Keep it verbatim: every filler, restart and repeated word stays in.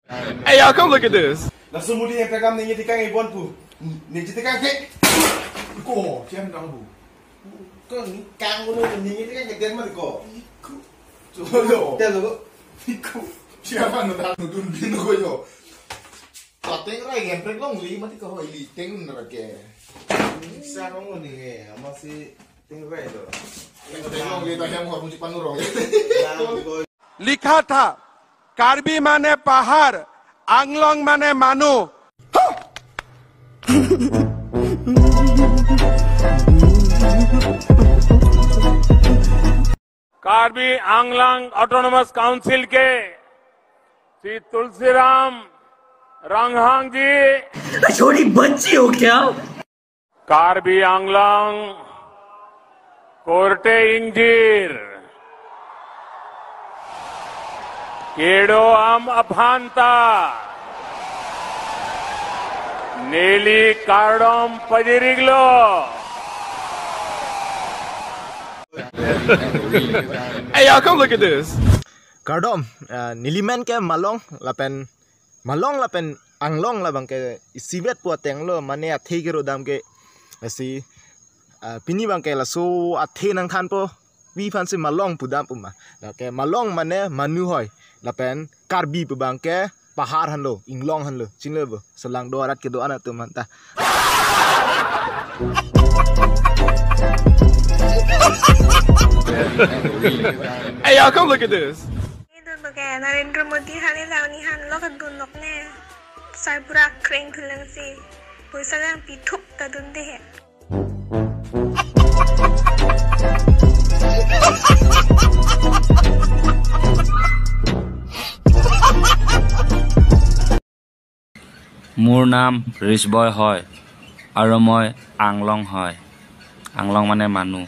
Hey, y'all, come look at this. Laso mudi yang pekam ningje tekang ibon pu. Ningje tekang ke. Ko, siam dong bu. Ko ni kang ko ningje tekang ke den mati ko. Iku. Coba lo. Den lo. Iku. Siapa no dak nudun bin ko yo. Pateng rai gemprek longle mati ko hoi li teng ra ke. Sa ko ni ke, ama si teng rai do. Teng longle ta yang hor muji panurong. Yang ko লিখা থা, কাৰ্বি মানে পাহাৰ, আংলং মানে মানুহ। कार्बी Anglong autonomous council के श्री तुलसीराम रंगहांग जी। छोटी बच्ची हो क्या? Karbi Anglong korte ingjir, kedo-an aphanta neli kardom pajir-iklo. Hey, y'all, come look at this. Kardom, ah, neli men ke Malong lapen Malong lapen Anglong labang ke isivet pu ateng lo, mane athe kerodam ke isi, ah, pini bang ke laso athe nangthanpo, pi aphan si Malong pudam pu ma. Lake Malong mane manu hoi, lapen Karbi pu bang ke pahar henlo, inglong henlo, chinilo bo, selang do arat kedo-an atum aphanta. Hey, y'all, come look at this. Dun ke Narendra Modi hale launi han lo kedun nok ne. Sai pura kreng thulang si. Poisa lang pithup ta dun de he. মোৰ নাম ৰিচবয় হয় আৰু মই আংলং হয়। আংলং মানে মানুহ।